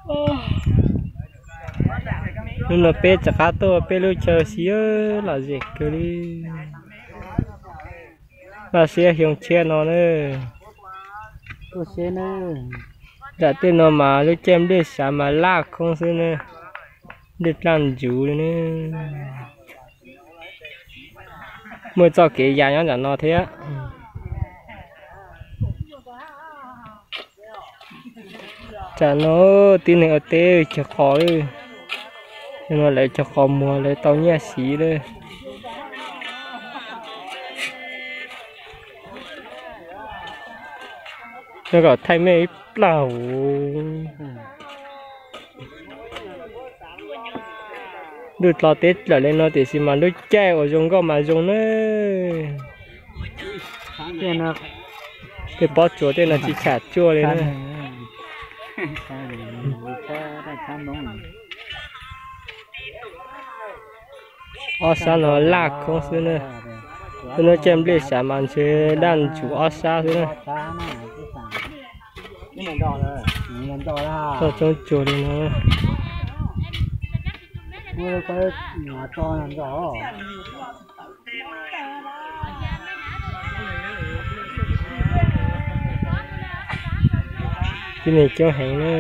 Hnub no peb rov qab tuaj peb lub chaw xwb, lom zem kawg li. Loj siab xyoo tshiab no na. Nram tej no mas lub caij nplej sav mas laj khoob xwb na, nplej daj ntsuv li na. Muaj txoj kev ya nyob nram no thiab. Tam no tib neeg ua teb cog qos, no lawv cog qos muag lawv tau nyiaj siv lawm. Nyob kom thaij mej ib plag. Ntuj tlo teb lawm li no tiam sis mas lub caij uas zoo nkauj mas zoo na. Tej pob tsuas tej no tsis tsham tsuaj li na. Ob sab no laj khoob xwb na. Tej no caij nplej sav mas ntshe daj ntsuv ob sab xwb na. Toj coob cuag li no. Tib neeg coob heev na.